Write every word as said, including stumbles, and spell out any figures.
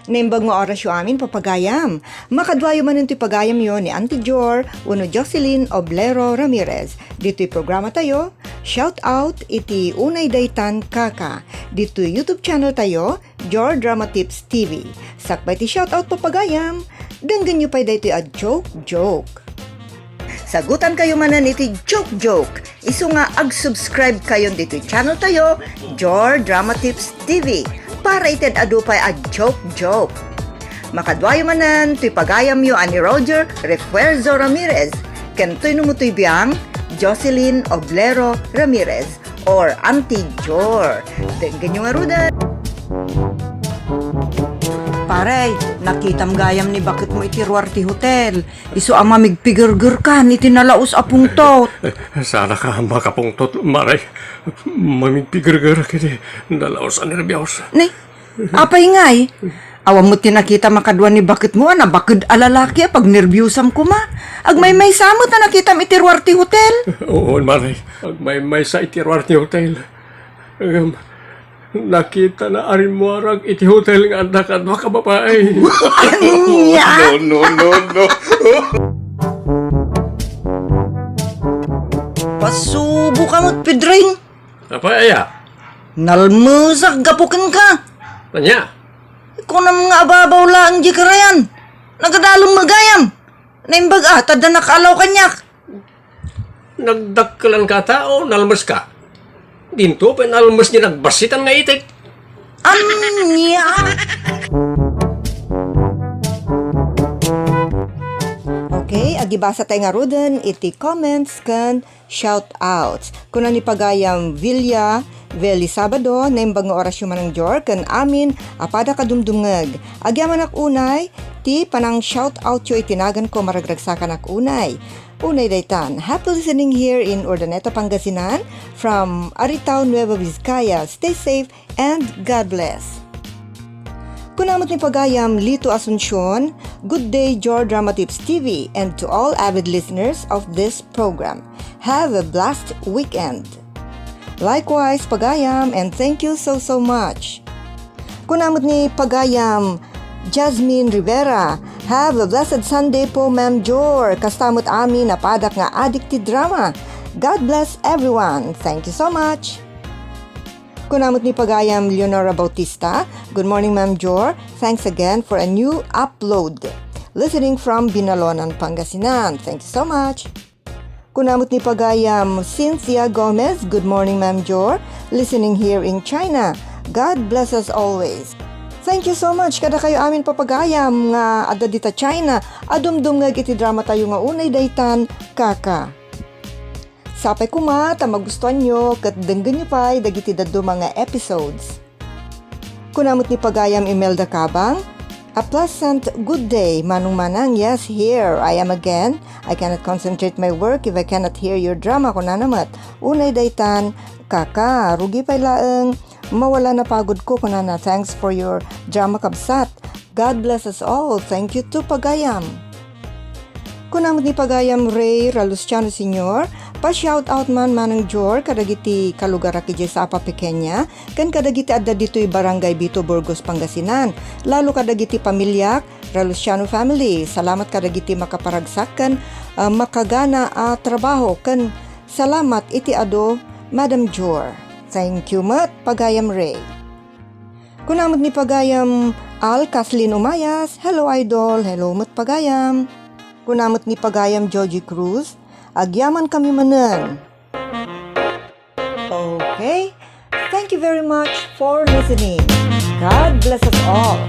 Naimbag nga orasyo amin, papagayam. Makaduayo manen toy pagayamyo ni Auntie Jor wenno Jocelyn Oblero Ramirez. Ditoy programa tayo, shout out iti Unay Daytan Kaka. Ditoy YouTube channel tayo, Jor Drama Tips T V. Sakbay ti shout out, papagayam, denggenyo pay daytoy a joke, joke. Sagutankayo manen iti joke, joke. Isu nga ag-subscribe kayon ditoy channel tayo, Jor Drama Tips T V, para iti ad-adu pay a joke, joke. Makaduayo manen toy pagayamyo a ni Roger Refuerzo Ramirez, ken toy no toy biang, Jocelyn Oblero Ramirez, or Auntie Jor. Denggenyo ngaruden. Pare, nakitam gayam ni baketmo iti ruar ti hotel. Isu a mamigpigergerkan iti nalaus a pungtot. Saan ka makapungtot, Mare. Mamigpigergerak iti nalaus a nerbios. Ni, apay ngay? Awan met ti nakitam a kadua ni baketmo a nabaked a lalaki a pagnerbiosam koma. Agmaymaysa met a nakitam iti ruar ti hotel. Oo, Mare. Agmaymaysa iti ruar ti hotel. Ngem, nakitana a rimmuarag iti hotel nga adda kadua ka babai. Ania? No, no, no, no. Pasubo ka met, Pedring. Apay aya? Nalmesak gapu kenka. Ania? Kunam nga ababaw laeng di karayan. Nagadalem met gayam. Naimbag a, ta adda nakaalaw kaniak. Nagdakkelanka a tao, nalmeska. Dinto pay nalmes ni nagbassitan nga itik. Ania? Okay, agibasa tay ngaruden iti comments ken shoutouts. Kuna ni pagayam Villa Veli Sabado, naimbag nga orasyo Manang Jor, ken amin a pada kadumdumngeg. Agyamanak unay ti panang-shoutoutyo iti naganko, maragragsakanak unay. Unay daytan, happy listening here in Urdaneta, Pangasinan, from Aritao, Nueva Vizcaya. Stay safe and God bless. Kuna met ni pagayam Lito Asuncion, good day, Jor Drama Tips T V, and to all avid listeners of this program. Have a blessed weekend. Likewise, pagayam, and thank you so, so much. Kuna met ni pagayam Jasmine Rivera, have a blessed Sunday po, Ma'am Jor. Kasta met amin a padak nga adik ti drama. God bless everyone. Thank you so much. Kuna met ni pagayam Leonora Bautista, good morning, Ma'am Jor. Thanks again for a new upload. Listening from Binalonan, Pangasinan. Thank you so much. Kuna met ni pagayam Cynthia Gomez, good morning, Ma'am Jor. Listening here in China. God bless us always. Thank you so much kadakayo amin, papagayam, nga adda dita China a dumdumngeg iti drama tayo nga Unay Daytan Kaka. Sapay koma ta magustuanyo ket denggenyo pay dagiti dadduma nga episodes. Kuna met ni pagayam Imelda Cabang, a pleasant good day, Manong Manang. Yes, here I am again. I cannot concentrate my work if I cannot hear your drama, kunana met. Unay daytan, kaka, rugi pay laeng, mawala napagudko, kunana. Thanks for your drama, kabsat. God bless us all. Thank you too, pagayam. Kuna met ni pagayam Ray Raluciano Senior, pa-shoutout man, Manang Jor, kadagiti kalugarak idiay Sapa, Pequeña, ken kadagiti adda ditoy Barangay Vito, Burgos, Pangasinan, lalo kadagiti pamiliak, Raluciano family. Salamat kadagiti makaparagsak ken, ah, makagana a trabaho, ken salamat iti adu, Madam Jor. Thank you met, pagayam Ray. Kuna met ni pagayam Al Kaslin Umayas, hello, idol. Hello met, pagayam. Kuna met ni pagayam Joji Cruz, agyamankami manen. Okay. Thank you very much for listening. God bless us all.